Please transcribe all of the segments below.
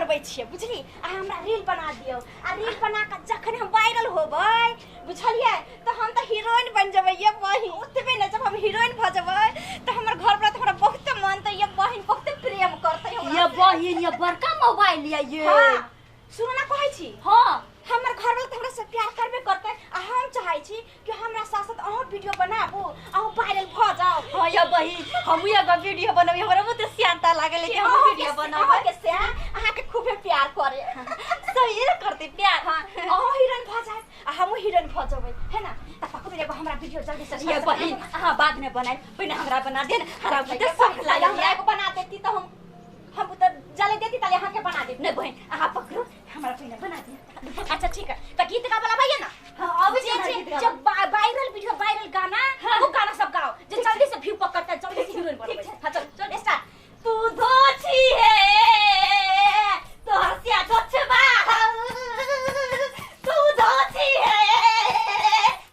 बनबै छियै बुझली। आ हमरा रील बना दियौ आ रील बना के जखन हम वायरल होबै बुझलियै त हम त हीरोइन बन जेबै ये बहिन। ओतबे न जब हम हीरोइन भ जेबै त हमर घर पर त हमरा बहुत मानतै ये बहिन, बहुत प्रेम करतै हमरा। ये बहिन ये बड़का मोबाइल ये ये। हां सुनू ना कहै छी। हां हमर घर वाला त हमरा से प्यार करबे करतै आ हम चाहै छी कि हमरा साथ साथ अहूँ वीडियो बनाबू, अहूँ वायरल भ जाओ। हां ये बहिन हमहूँ एगो वीडियो बनबै, हमरा बहुत सियानता लागल कि हम वीडियो बनाबै। अहाँके से अहाँके खूबे प्यार करे। सही ने करतै प्यार। हां अहूँ हीरोइन भ जाए आ हमहूँ हीरोइन भ जेबै है ना। त पकड़ू एगो हमरा वीडियो जल्दी से। ये बहिन अहाँ बाद में बनाई, पहिने हमरा बना दे न, हमरा बहुत शौक लागल। हमरा एगो बना देती त हम त जले देती त अहाँके बना देती। नहीं बहिन अहाँ पकड़ू हमरा पहिने बना दे। अच्छा ठीक है त गीत गाबला भैया ना। हां अबै जे जे जब वायरल वीडियो वायरल गाना वो गाना सब गाओ जे जल्दी से व्यू पकड़ता है, जल्दी से हीरोइन बनबै। हां चल चल स्टार्ट। तू धोछी है तोहर सिया धोछबा, तू धोछी है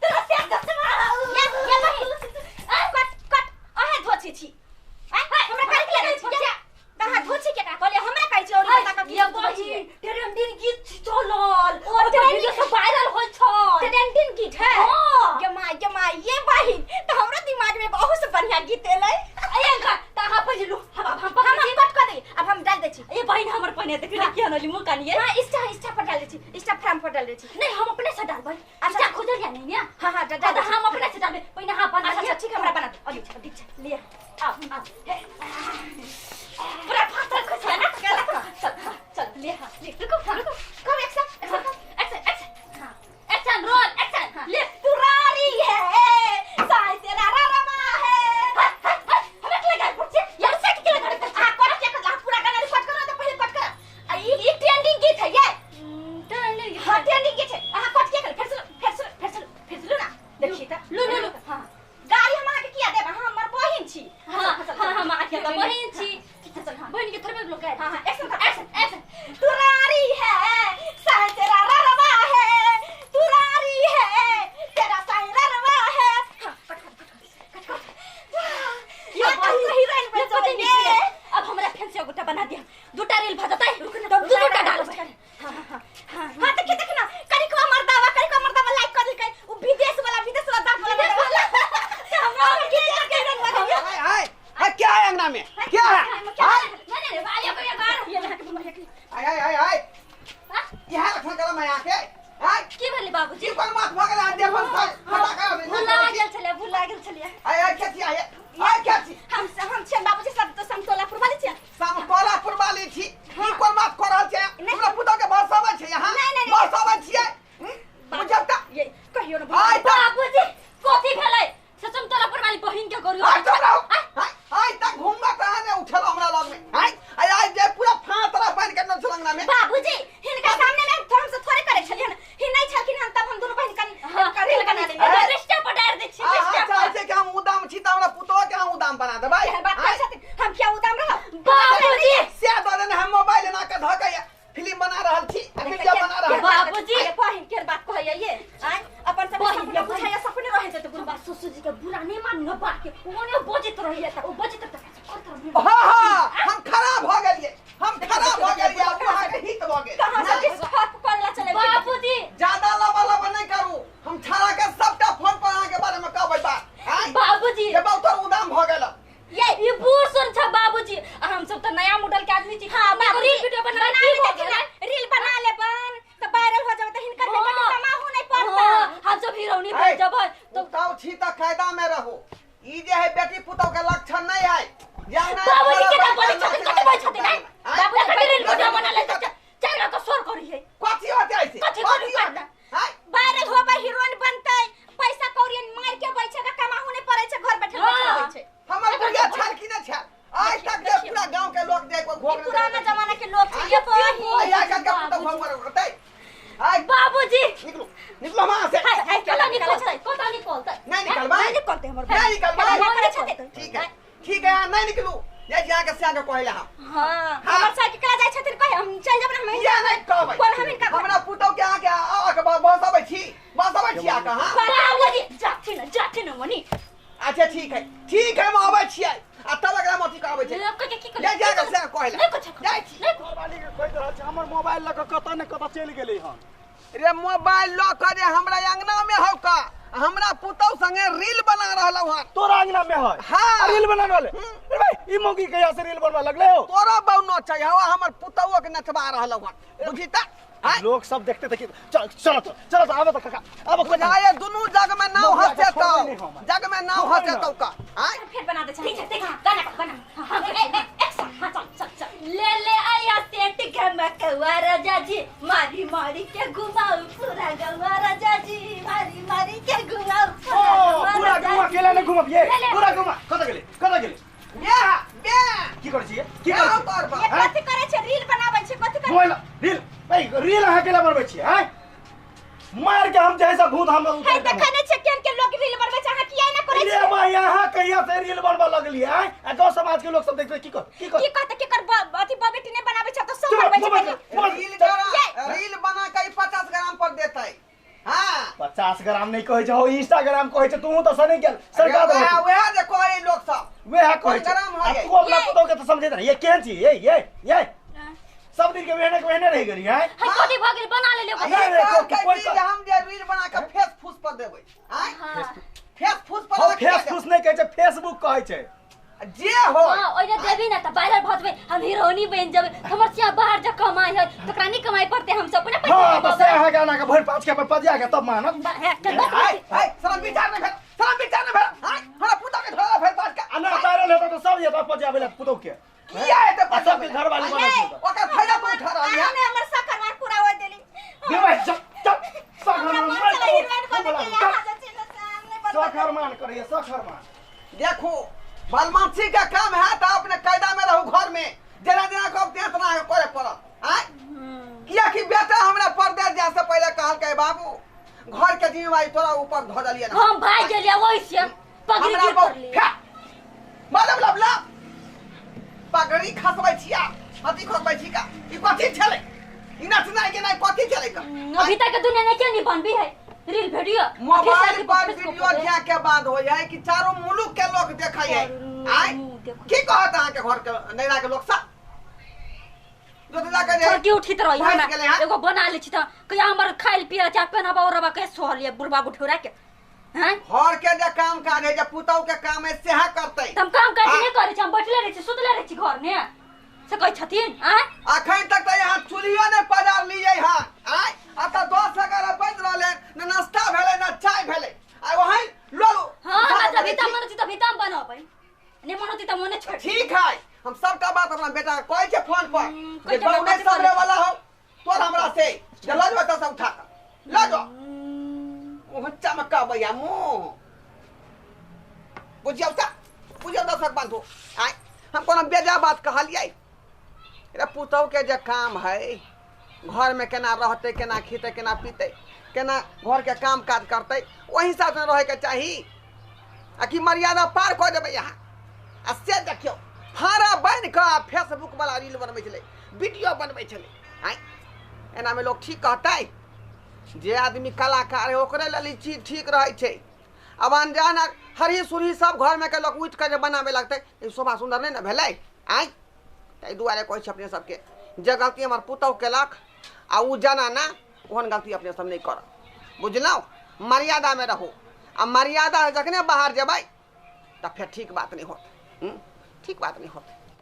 तोहर सिया धोछबा। ये ये बहिन कट कट अहे धोछी छी हमरा काहे के लगै छी तहाँ धोछी के का कहलियै हमरा कहै छी और बता के ये बहिन ट्रेंडिंग गीत चलल और वीडियो सब वायरल होय छल। ट्रेंडिंग गीत है। हां ये मां ये मां ये बहिन त हमरा दिमाग में बहुत से बढ़िया गीत एलै। अरे त अहाँ पहिले हम कट कर दे अब हम डाल दै छी। ए बहिन हमर पहिने देखि ने की अनली मुँह कानिए। हां इंस्टा इंस्टा पर डाल दै छी, इंस्टा फ्रेम पर डाल दै छी। नहीं हम अपने से डालबै। अच्छा खोजल या नहीं ने। हां हां डाल हम अपने से डालबै पहिने हां बना। अच्छा ठीक हमरा बना दे। अभी ठीक छै ले आओ आओ पूरा फातर खुश है ना। चल चल ले हां ले रुको रुको कम एक्शन एक्शन एक्शन हां एक्शन रोल एक्शन ले। तू रारी है साई तेरा रमा है। हमें के लगा पड़ছে यार से के लगा पड़ছে। आ कर के कर पूरा गाना रिकॉर्ड करो त पहिले कट कर। आ ई ट्रेंडिंग गीत है ये। ट्रेंडिंग हां ट्रेंडिंग गीत है। अहां कट के कर फिर से फिर से फिर से फिर से लो ना देखी त लो लो लो। हां गाड़ी हम अहाँ के किया देब, अहाँ हमर बहिन छी। हां हां हम अहाँ के बहिन छी। बहिन के थोड़े लोग हां हां एक्शन एक्शन एक्शन। तू रारी है साई तेरा ररमा है, तू रारी है तेरा साई ररमा है। हां कट कट कट कट ये बहिन हीरोइन बन जाबे। अब हमरा फेर से गोटा बना दिया, दूटा रील भ जतै तब दूटा डालबै। हां हां हां हां देख देख ना करिको मर्दावा करिको मर्दावा लाइक कर देलकै उ विदेश वाला दांत वाला हमरा विदेश के हीरोइन बन गया। हाय हाय हाय क्या है अंगना में क्या है? नहीं नहीं भाई कोई बार ये यहाँ के बोल हाय हाय हाय हाय यहाँ लक्षण कलम है यहाँ के। हाय की भेलै बाबूजी? की कोन माथ भऽ गेलै? देखो फटा कर भुला गेल छलै, भुला गेल छलै। हाय हाय क्या छी? हाय हाय क्या छी? हम छियै बाबूजी सब तो समतोलापुर वाली छियै। समतोलापुर वाली छी की कोन बात कर रहल छै? हमरा पुतोह के भरसाबै छै यहाँ भरसाबै छियै बुझब त ये कहियो न बाबूजी कथी भेलै से समतोलापुर वाली बहिन के करियो। हाय हाय त घुमबा कहाँ ने उठल हमरा लग में। हाय आय जे पूरा फातरा बन के न छलंगना में बाबूजी हिनका सामने में हम से थोड़े करे छलियन, हिन नहीं छलखिन हम तब हम दोनों बहिन कनी करे बना देने रिश्ता पटार दे छी। रिश्ता चाहे छै कि हम उदाम छी त हमरा पुतोह के हम उदाम बना देबै। एहन बात करै छथिन हम क्या उदाम रहब बाबूजी? से दऽ देने हम मोबाइल एना के धऽ के फिल्म बना रहल छी, वीडियो बना रहल बाबूजी। ये बहिन के बात कहैया ये आय अपन सब सपना बुझाया सपने रहै छै त बुढ़बा ससुर जी के बुरा नहीं मान न बा के ओने बजैत रहैया त ओ बजैत त करत रहैया। हां हां हम खराब भ गेलियै, हम खराब भ गेलियै, अब अहाँ के हित भ गेल। कहां से किस फर्क करला चले बाबूजी? ज्यादा लबा लबा नहीं करू, हम छाड़ा के सबटा फोन पर अहाँ के बारे में कहबै बात। बाबूजी ये बहुत उदाम भ गेल ये बूढ़ सुन छ बाबूजी। हम सब त नया मॉडल के आदमी छी। हां बाबूजी रील वीडियो बना के रील बना लेबन त वायरल हो जाबे त हिनकर बेटा के कमाहू नहीं पड़ता। हम सब हीरोनी बन जबै तो ताऊ छी त कायदा में रहो। ई जे है बेटी पुतोह के लक्षण नहीं है। बाबूजी के ना बोले छथिन कते बोले छथिन बाबूजी के रील वीडियो बना ले त चार को शोर करी है कथी होते ऐसे कथी करी हाय वायरल होबै हीरोइन बनतै पैसा कौड़ी मार के बैठे के कमाहू नहीं पड़ै छै घर बैठल बैठल होइ छै। हमर बुढ़िया छल कि नै छल? आज तक जे पूरा गांव के लोग देख घोर पुराना जमाना के लोग छै ये बहिन। आया का के पुतोह भंवर होतै। हाय बाबूजी निकलो निकलो वहां से। हाय हाय कता निकलतै कता निकलतै? नहीं निकलबै नहीं निकलतै हमर नहीं निकलबै। ठीक है ठीक है नहीं निकलू ये जा के सिया के कहले हम। हां हमर साइकिल कला जाय छथिन कहे हम चल जेबै हम किया नहीं कहबै कोन हम इनका हमरा पुतोह के आके आ के बसबै छी बसबै छी आ के। हां बाबूजी जाथिन जाथिन मनी। अच्छा ठीक है ठीक है, हम आबै छियै। आ तब एकरा मथी कहबै छै ले जा के से कहला जाइ छी घरवाली के कहि रहल छै हमर मोबाइल ल के कत ने कत चलि गेलै हन। रे मोबाइल ल के रे हमरा अंगना में हौ का हमरा पुतौ संगे रील बना रहलौ हन। तोरा अंगना में है? हां रील बना रहल। अरे भाई ई मौगी कहिया से रील बनवा लगले हो? तोरा बहु नचै हौ हमर पुतौ के नचबा रहलौ हन बुझी त। लोग सब देखते थे कि चल चलो तो चलो तो आवे तो काका अब बुझाए दुनू जग में नाव हंसे तो जग में नाव हंसे तो का हां फिर बना दे ठीक है देख गाना बना। हां एक्शन हां चल चल चल ले ले आया सेठ के मकवा राजा जी मारी मारी के घुमाऊ पूरा गवा राजा जी मारी मारी के घुमाऊ पूरा घुमा अकेला नहीं घुमा ये पूरा घुमा कत गेले कत गेले ये बे की करै छी की करै छी ये कथि करै छै रील बनाबै छै कथि करै मोबाइल रील भाई रील अहाँ अकेला बनबै छी हैं मार के हम जैसा भूत हम है देखने छै केन के लोग रील बनबै छै अहाँ किया ना करै छी रे भाई अहाँ कहिया से रील बनबा लगलियै हैं आ गांव समाज के लोग सब देखते की कर की कर की कहत के कर अथि बबेटी नै बनाबै छै त सब बनबै छै रील रील बना के 50 ग्राम पर देतै। हां 50 ग्राम नहीं कहै छै हो इंस्टाग्राम कहै छै तू त सने गेल सरकार वएह वएह जे कहै लोग सब वएह कहै छै तू अपना पुतौ के त समझैत रह ये केहन छी ये ये ये सब दिन के वेहने रह गेली हैं हां कथि भ गेल बना ले ले कोई हम जे रील बना के फेस फूस पर देबै हां फेस फूस पर फेस फूस नहीं कहै छै फेसबुक कहै छै जे हो। हां ओइने देबी ना त वायरल भ जबै हम हीरोइनी बन जबै हमर सिया बाहर जा कमाई है त ओकरा नहीं कमाई पड़ते हम सब अपने पैसा हां त से अहाँ गाना के भरि पाँच के पर पजिया के तब मानत। हाय हाय शरम विचार नहीं भेल शरम विचार नहीं भेल हां हमरा पुतौ के धरा भरि पाँच के आ ना वायरल हेतौ त सब जेतौ पजियाबै ल पुतौ के किया हेतै सबके घरवाली बनल छै ओकर फायदा कोन उठा रहल है हमने हमर सकरमान पूरा हो देली दे भाई चल चल सकरमान करिए सकरमान। देखो बदमाशी का काम है तो अपने कायदा में रहू घर में जेना जेना कहब तेना करे पड़त आय किया कि बेटा हमरा परदेश जाय से पहले कहल के बाबू घर के जिम्मेवारी तोरा ऊपर धऽ देलियै ना हम भाई गेलियै ओइसे पगड़ी गिर पड़ली मतलब लबला पगड़ी खसबै छिया अथी खसबै छी का ई कथी छलै ई नचनाइ के नै कथी छलै का अभी तक दुनिया ने के नहीं बनबी है रील वीडियो मोबाइल पर वीडियो जाय के बाद हो जाए कि चारों मुलुक के लोग देखै है आय की कहत अहाँ के घर के नैरा के लोग सब जो जा के छोटी उठित रही हमरा एगो बना ले छी त कहिया हमर खाइल पियल चाह पहनावा ओरबा के सोहलिए बुढ़बा बुढ़ौरा के हैं घर के जे काम काज है जे पुतौ के काम है सेहा करतै त हम काम काज नहीं करै छी हम बैठले रहै छी सुतले रहै छी घर में से कहै छथिन आय अखन तक त यहाँ चूल्हियो नै पजार लियै हां आय आ त 10 11 बज रहलै न नाश्ता भेलै न चाय भेलै आ वही लोग हां ना जब मन छी त भीता बनबै ने मन होती त मने छोड़ ठीक है हम सबटा बात अपना बेटा के कहै छै फोन पर जे बहु नै सबरे वाला हो तोर हमरा से जे ल जो त सब उठा के ल जो मुँह चमकाबैया मुँह बुझियौ त बुझियौ त सब बांधो आय हम कोनो बेजा बात कहलियै रे पुतौ के जे काम है घर में केना रहतै केना खीतै केना पीतै केना घर के काम काज करतै ओहि हिसाब से रहे के चाही आ कि मर्यादा पार कऽ देबै अहाँ आ से देखियौ फाड़ा बनि कऽ फेसबुक वाला रील बनबै छलै वीडियो बनबै छलै आँय एनामे लोग ठीक कहतै जे आदमी कलाकार है ओकरे लेल ई चीज ठीक रहै छै। अब अनजान हरही सुरही सब घर में के लोग उठि कऽ जे बनाबे लगतै ई शोभा सुन्दर नहि ने भेलै आँय ताहि दुआरे कहै छी अपने सबके जे गलती हमर पुतहु केलक आ ओ जनाना ओहन गलती अपने सब नहि करब बुझलहुँ। मर्यादामे रहू आ मर्यादा जखने बाहर जेबै तऽ फेर ठीक बात नहि होत ठीक बात नहीं होत।